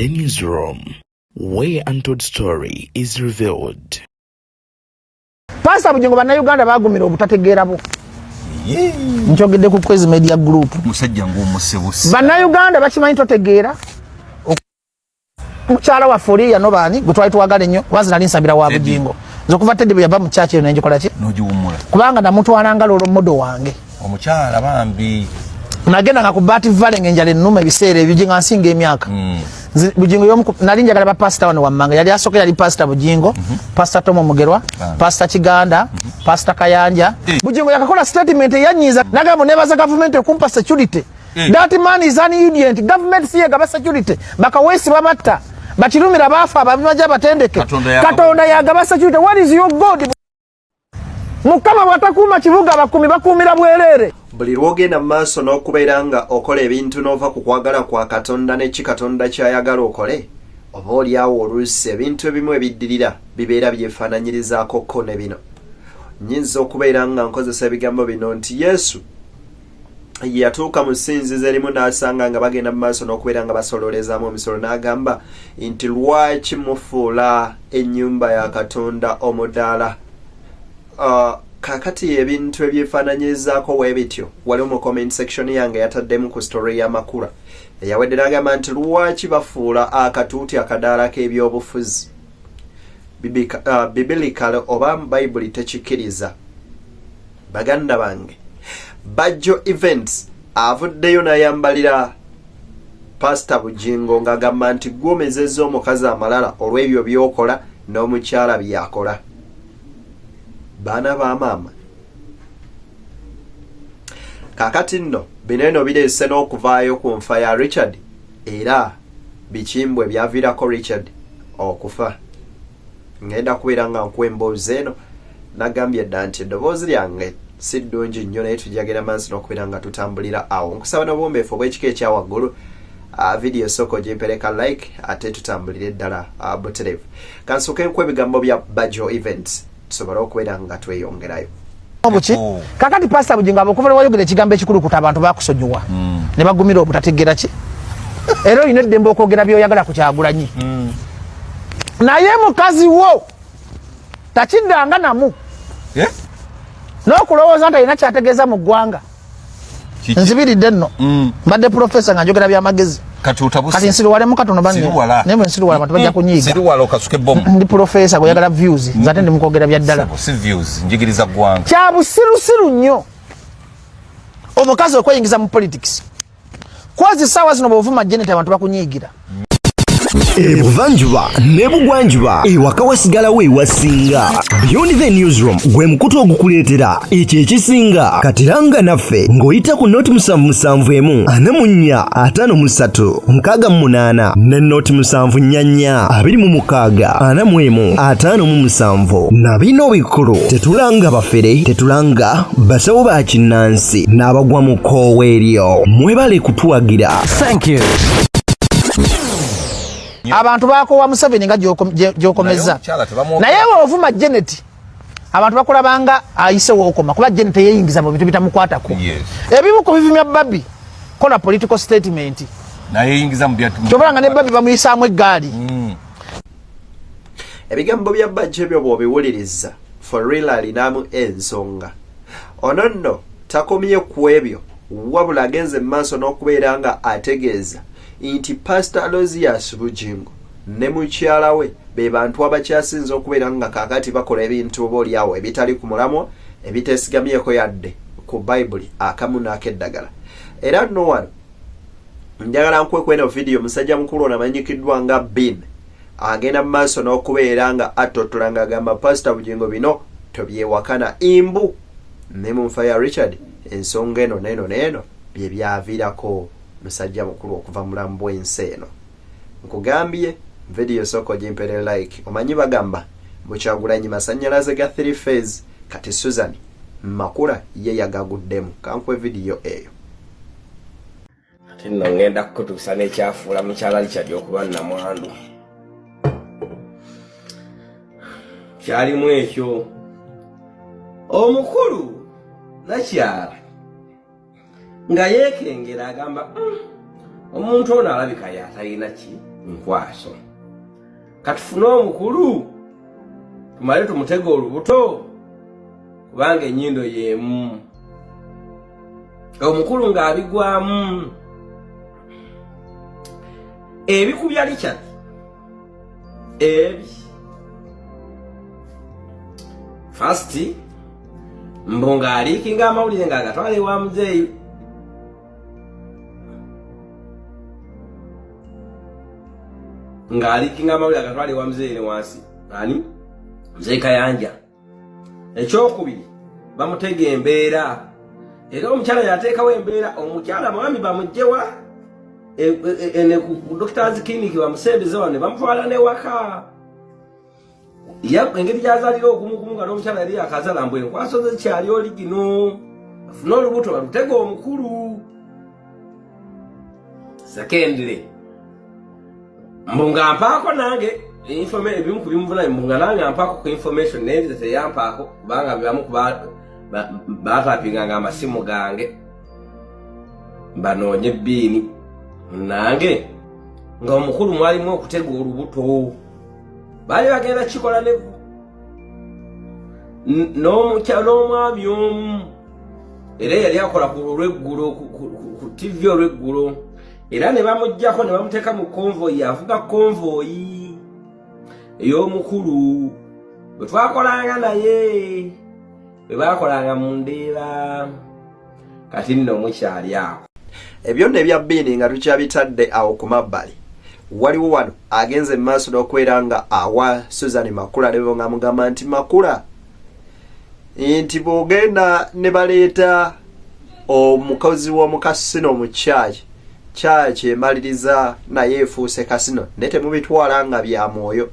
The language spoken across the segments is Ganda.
The newsroom, where untold story is revealed. Pastor Bugingo, Bannayuganda bagumira obutategeera bwo. Nkyogedde ku Kwezi Media Group. Musajja ng'omusebusi. Bannayuganda bakimanyi totegeera. Mukyala waffe oli yanobaani gwe twali twagala ennyo, kubanze nali nsabira wa Bugingo. Nze okuva Teddy bwe yava mu kyaki eyo nenjikola ki? N'ogiwummula. Kubanga namutwalanga lolo modo wange. Omukyala bambi. Nagendanga ku Bat Valley ng'enjala ennuma ebiseera ebyo gye nga nsinga emyaka. Nze Bugingo y'omu nali njagala bapasita wano wammanga. Yali asooka yali Pasita Bugingo, Pasita Tomo Mugerwa, Pasita Kiganda, Pasita Kayanja. Bugingo yakakola statement eyanyiiza, nagamba, "Nebaza gavumenti okumpa security." That man is an idiot. Government si yegaba security. Bakaweesi babatta, bakirumira baafa, ababimaje abatendeke. Katonda yagaba. Katonda yagaba security. What is your God? Mukama bw'atakuuma kibuga, abakuumi bakuumira bwereere. Buli lw'ogenda mu maaso n'okubeera nga okola ebintu n'ova ku kwagala kwa Katonda neki Katonda ky'ayagala okole, oba oliawo oluusi ebintu ebimu ebiddirira bibeera byefaananyirizaako ko ne bino. Nnyinza okubeera nga nkozesa ebigambo bino nti Yesu yatuuka mu ssinzizo erimu n'asanga nga bagenda mu maaso n'okubeera nga basololezaamu omisolo, n'agamba nti, "Lwaki mufuula ennyumba ya Katonda omudaala?" Kakati ebintu ebyefaananyirizaako bwe bityo, waliwo mu comment section yange yataddemu ku story y'amakula eyawedde n'agamba nti lwaki bafuula akatuuti akadaala k'ebyobufuzi? Biblical oba Bayibuli tekikkiriza. Baganda bange, Bajjo Events avuddeyo n'ayambalira Pasita Bugingo ng'agamba nti gwomezezza omukazi amalala olw'ebyo by'okola n'omukyala byakola. Baana ba maama, kaakati nno bino eno bireese n'okuvaayo ku nfa ya Richard, era bikimbwe byaviirako Richard okufa. Ngenda kubeera nga nkuwa emboozi eno. Nagambye dda nti eddoboozi lyange si ddungi nnyo, naye tujagenda maaso n'okubeera nga tutambulira awo. Nkusaba n'obuwombeefu obw'ekika ekya waggulu, vidiyo esooka ogimpereka like, ate tutambulire ddala butereevu. Kansooke nkuwa ebigambo bya Bajo Events tusobole okubeera nga tweyongerayo. Obuki? Oh. Kakati Pasita Bugingo, abo okuva lwewayogera ekigambo ekikulukuta, abantu bakusonyiwa ne bagumira obutategeera ki, era olina eddembe okwogera byoyagala ku Kyagulanyi, naye mukazi wo takiddanga namu Eh? n'okulowooza nti alina kyategeeza mu ggwanga. Kiki? Nzibiridde nno. Mbadde profesa nga njogera byamagezi. Kati otabuse. Kati nsiruwalemu katono banne. Siruwala. Naye bwe nsiruwala abantu bajja kunyiiga. Siruwala okasuke bomu. Ndi profesa gweyagala views, nze ate ndi mukwogera bya ddala. Sebo, si views, njigiriza ggwanga. Kya busirusiru nnyo omukazi okweyingiza mu politics. Kwazi saawa zino bwovuma Janet, abantu bakunyiigira. Ebuvanjuba ne bugwanjuba, ewaka wasigalawo ewasinga. Beyond the Newsroom gwe mukutu ogukuleetera ekyo ekisinga. Katiranga naffe ng'oyita ku noti 771 44 53 68 ne noti 744 26 41 57. Na bino bikulu: tetulanga bafere, tetulanga basawo ba kinnansi n'abagwa mu kkoowa eryo. Mwebale kutuwagira. Thank you. Abantu bakowa Museveni nga gyokomeza. Naye omukyala tebamwogera. Naye bwovuma Janet, abantu bakulabanga ayise wookoma, kuba Janet teyeyingiza mu bintu bitamukwatako. Ebimu ku bivumya Babi, kola political statement. Nayeyingiza mu bya Kyobala nga ne Babi bamuyisaamu eggaali. Ebigambo bya Bajjo ebyo bw'obiwuliriza, for real alinamu ensonga. Ono nno takomye ku ebyo, wabula agenze mu maaso n'okubeera nga ategeeza nti Pastor Aloysius Bugingo ne mukyala we be bantu abakyasinze okubeera nga kaakati bakola ebintu oba oliawo ebitali ku mulamwa, ebiteesigamyeko yadde ku Bayibuli akamu n'akeddagala. Era nno wano njagala nkuwe eno vidiyo. Musajja mukulu ono amanyikiddwa nga Bin agenda mu maaso n'okubeera nga attottola ng'agamba Pasita Bugingo bino tobyewakana imbu ne mu nfa ya Richard, ensonga eno neeno neeno bye byaviirako musajja mukulu okuva mu bulamu bw'ensi eno. Nkugambye, vidiyo sooka ogimpere like. Omanyi bagamba mukyagulanyi masannyalaze ga 3 phase, kati Susan Makula ye yagaguddemu. Kankuwe vidiyo eyo. Ate nno ŋŋenda kukutuusa n'ekyafuula mukyala Richard okuba nnamwandu. Kyalimu ekyo omukulu nakyala nga yeekengera, agamba, omuntu ono alabika yatalina ki." Nkwaso katufune omukulu tumale tumutege olubuto, kubanga ennyindo y'emu. Omukulu ng'abigwamu ebikubya Richard ebi first mbu ng'aleakinga amawulire ng'agatwala ewa muzeeyi. Ng'aleakinga amawulire agatwala ewa muzeeyi ne wansi ani Muzeeyi Kayanja. Ekyokubiri, bamutega embeera, era omukyala yateekawo embeera. Omukyala mwami bamugjewa ene ku doctors clinic, bamusembeze wano ne bamutwala newaka. Engeri gyazalira ogumugumu nga n'omukyala yali yakazala, mbu enkwaso ze kyali oli gino, afune olubuto balutega omukulu. Secondly, mbu nga mpaako nange ebimu ku bimuvuna, mbu nga nange ampaako ku information, naye nze teyampaako, kubanga bebamu ku batapinganga amasimu gange banoonye ebbiini nange. Nga omukulu mwalimu okutega olubuto, baali bagenda kikola ne n'omwami omu, era yali akola ku olweggulo ku TV olweggulo, era ne bamugjako ne bamuteeka mu convoy, avuga convoy ey'omukulu bwe twakolanga naye, bwe bakolanga mu ndeera. Kati nno mukyali awo. Ebyo nno ebya bbiini nga tukyabitadde awo ku mabbali, waliwo wano agenze mu maaso n'okubeera nga awa Susan Makula levo, nga amugamba nti Makula, nti bw'ogenda ne baleeta omukozi w'omukasino mu kyaki, kyaki emaliriza naye efuuse kasino, naye temubitwala nga bya mwoyo.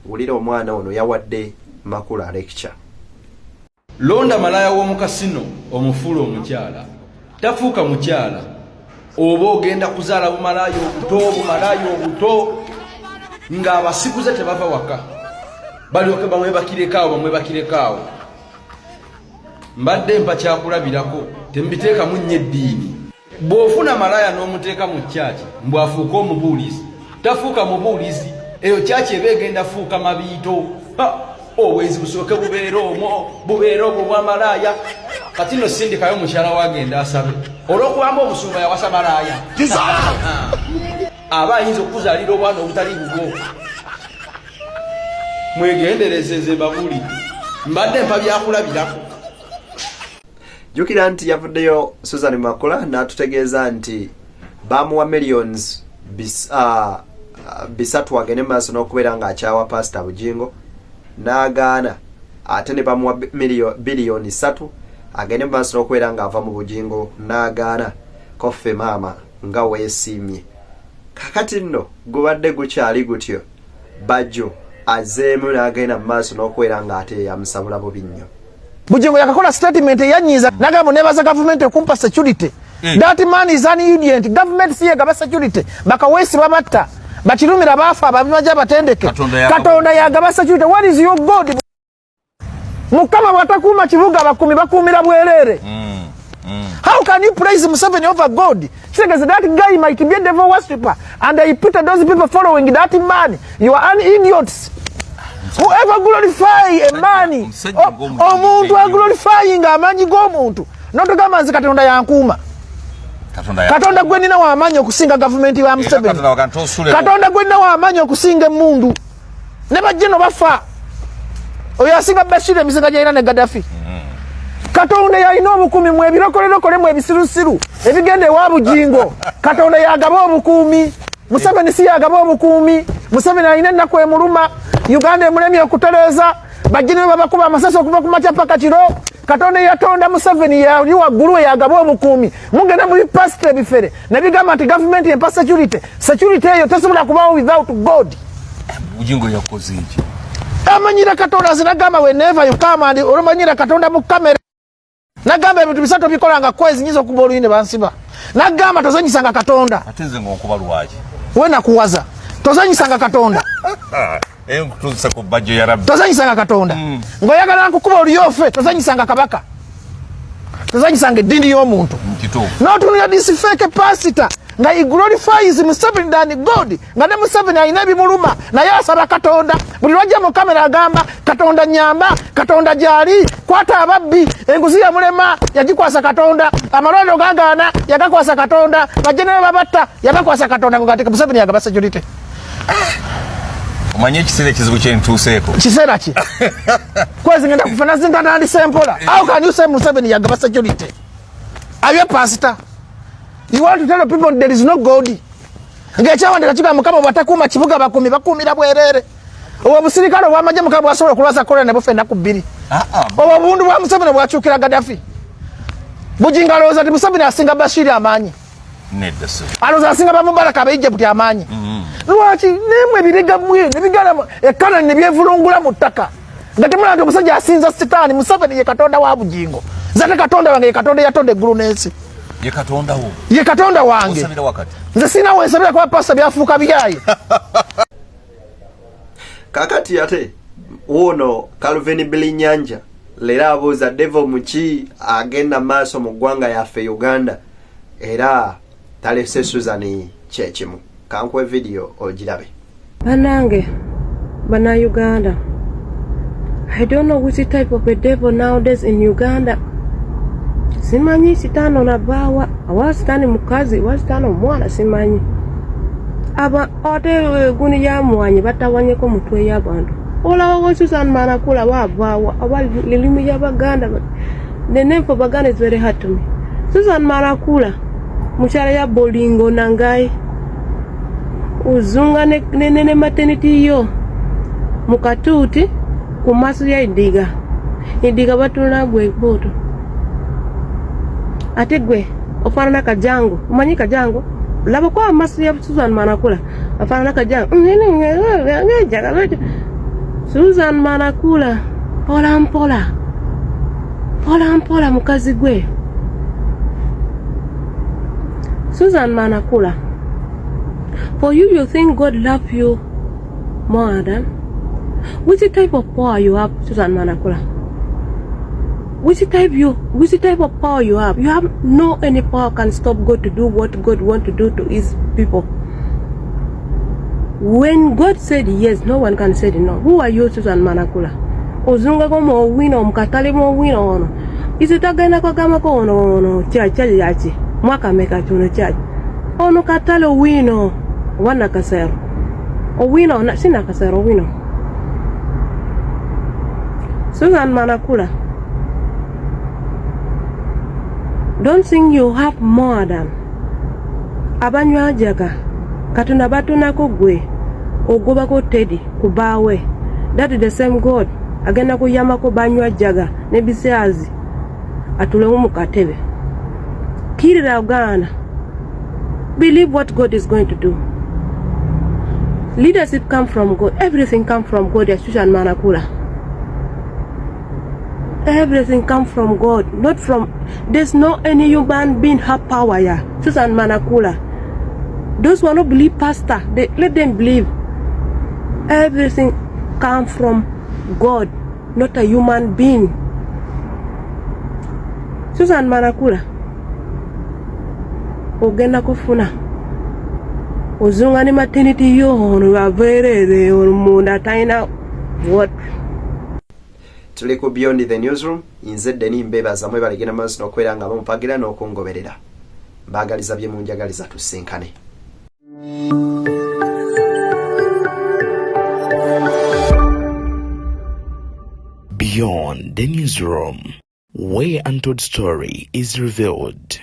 Wulira omwana ono yawadde Makula lecture. Londa malaya w'omukasino omufuula omukyala, tafuuka mukyala, oba ogenda kuzaala bumalaaya obuto, bumalaaya obuto ng'abasikuze tebava waka, balyoke bamwebakireko awo, bamwebakireko awo. Mbadde mpa kyakulabirako, temubiteekamu nnyo eddiini. Bw'ofuna malaya n'omuteeka mu kyaki mbw afuuke omubuulizi, tafuuka mubuulizi. Eyo kyaki eba egenda fuuka mabiito. Obwenzi busooke bubeere omwo, bubeere obwo bwamalaaya. Kati no sindikayo mukyala wagenda asabe olwokubamba omusumba yawasa malaaya, aba ayinza okukuzaalira obwana obutali bubwo. Mwegendereze, nze mbabuulidde, mbadde mpa byakulabirako. Jjukira nti yavuddeyo Susan Makula n'atutegeeza nti bamuwa millions 3 agende maaso n'okubeera ng'akyawa Pasita Bugingo, n'agaana, ate ne bamuwa 3 biliyoni agende maaso n'okubeera ng'ava mu Bugingo, n'agaana. Koffe maama nga weesiimye. Kakati nno gubadde gukyali gutyo, Bajjo azeemu n'agenda mu maaso n'okubeera ng'ate yamusabula bubi nnyo. Bugingo yakakola statement eyanyiiza, nagamba nebaza gavumenti okumpa security. That man is an idiot. Government si yegaba security. Bakaweesi babatta, bakirumira baafa, ababimaje abatendeke. Katonda. Katonda yagaba security. What is your God? Mukama bwatakuuma kibuga, abakuumi bakuumira bwereere. How can you praise Museveni over God? Kitegeeza that guy might be a devil worshipper, and I put those people following that man. You are an idiots. Whoever glorify a man, Omusajja ng'omujiga omuntu ennyo. Aglorifying amaanyi g'omuntu, notugamba nze Katonda yankuuma. Katonda. Katonda gwe nina w'amaanyi okusinga gavumenti ya Museveni. Katonda wakanti osulewo. Katonda gwe nina w'amaanyi okusinga emmundu, ne bajje no bafa. Oyo asinga Bashir emizinga gyalina ne Gaddafi. Katonda yalina obukuumi. Mu ebirokolerokole, mu ebisirusiru ebigenda ewa Bugingo, Katonda yagaba obukuumi, Museveni si yagaba obukuumi. Museveni alina ennaku emuluma, Uganda emulemye okutereeza, bajje ne babakuba amasasi okuva ku makya paka kiro. Katonda eyatonda Museveni yali waggulu, eyagaba obukuumi. Mugenda mu bipasita ebifere ne bigamba nti gavumenti empa security. Security eyo tesobola kubawo without God. Bugingo yakoze eki? Amanyira Katonda. Nze nagamba, whenever you come and olumanyira Katonda mu kamera, nagamba ebintu bisatu bikola nga kwezi nyiza okuba oluyi ne bansiba. Nagamba tozanyisanga Katonda. Ate nze ng'onkuba lwaki? We nakuwaza, tozanyisanga Katonda. Nkutuuse ku Bajjo ya Rabbi. Tozanyisanga Katonda ng'oyagala nkukuba oluyofe. Tozanyisanga kabaka, tozanyisanga eddiini y'omuntu. Kituufu. N'otunulira this fake pastor. Nga he glorifies Museveni than God, nga ne Museveni alina ebimuluma naye asaba Katonda. Buli lwajja mu kamera agamba Katonda nyamba, Katonda gyali, kwata ababbi, enguzi yamulema yagikwasa Katonda, amalwaliro gagaana yagakwasa Katonda, bajenero babatta yabakwasa Katonda. Ngati Museveni yagaba security. Omanyi ekiseera ekizibu kyentuuseeko? Kiseera ki? Kwezi ngenda kufa nazintatandise mpola. How can you say Museveni yagaba security? Are you a pastor? You want to tell people there is no God? Ng'ekyawandiika kigamba Mukama bw'atakuuma kibuga bakuumi bakuumira bwereere. Obwo obusirikale obw'amagye Mukama bwasobola okulwaza kolera ne bufa ennaku bbiri. Obwo obundu bwa Museveni bwakyukira Gaddafi. Bugingo alowooza nti Museveni asinga Bashiri amaanyi. Alowooza asinga ba Mubaraka aba Egypt amaanyi. Lwaki nemwe ebirega mmwe ne bigala e Kanani ne byevulungula mu ttaka nga temulaba nti omusajja asinza Sitaani? Museveni ye Katonda wa Bugingo. Nze ate Katonda wange ye Katonda eyatonda eggulu n'ensi. Ye Katonda wo? Ye Katonda wange. Osabira wakati? Nze sirina wensabira kuba pasita byafuuka byayi. Kakati ate wuuno Calvin Bilinyanja leero abuuza devil muki agenda maaso mu ggwanga yaffe Uganda, era talese Susan kyekimu. Kankuwe vidiyo ogirabe. Banange, bana Uganda, I don't know which type of a devil nowadays in Uganda. Simanyi sitaani onavaawa, awa sitaani mukazi, wa sitaani omwana, simanyi. Aba ate guni ya mwanyi batawanyeko mutwe y'abantu. Olaba Susan Manakula wavaawa, oba lulimi y'Abaganda. The name for Baganda is very hard to me. Susan Manakula, mukyala ya Bolingo nangai. Uzunga ne, ne, ne, ne maternity yo mukatuuti ku maaso ya idiga idiga batula gwe boto ate gwe ofaanana kajango. Omanyi kajango? Laba kwa amaaso ya Susan Manakula afaanana kajango. Susan Manakula, mpola mpola mpola mpola, mukazi gwe Susan Manakula. For you, you think God love you more than which type of power you have, Susan Manakula? Which type of power you have? You have no any power can stop God to do what God want to do to his people. When God said yes, no one can say no. Who are you, Susan Manakula? Ozungako mu owino mukatale mu owino ono. Izo tagenda kwagamako ono ono kya yaki. Mwaka meka kyono kyaki. Ono katale owino oba Nakasero. Owino na si Nakasero owino. Susan Manakula. Don't think you have more than abanywajaga. Katonda batonako gwe ogobako Teddy kubaawe. That is the same God agenda kuyambako banywajaga ne bisaazi atulemu mu katebe. Kirira Uganda. Believe what God is going to do. Leadership come from God. Everything come from God. Ya Susan Manakula. Everything come from God, not from. There's no any human being have power. Yeah, Susan Manakula. Those who are not believe pastor, they let them believe. Everything come from God, not a human being. Susan Manakula. Ogenda kufuna ozunga ne maternity yo ono abeerere ono munda talina what. Tuli ku Beyond the Newsroom. Nze Deni mbebaza mwebalegenda maaso n'okubeera nga bamupagira n'okungoberera. Mbaagaliza bye munjagaliza, tusinkane. Beyond the Newsroom, where untold story is revealed.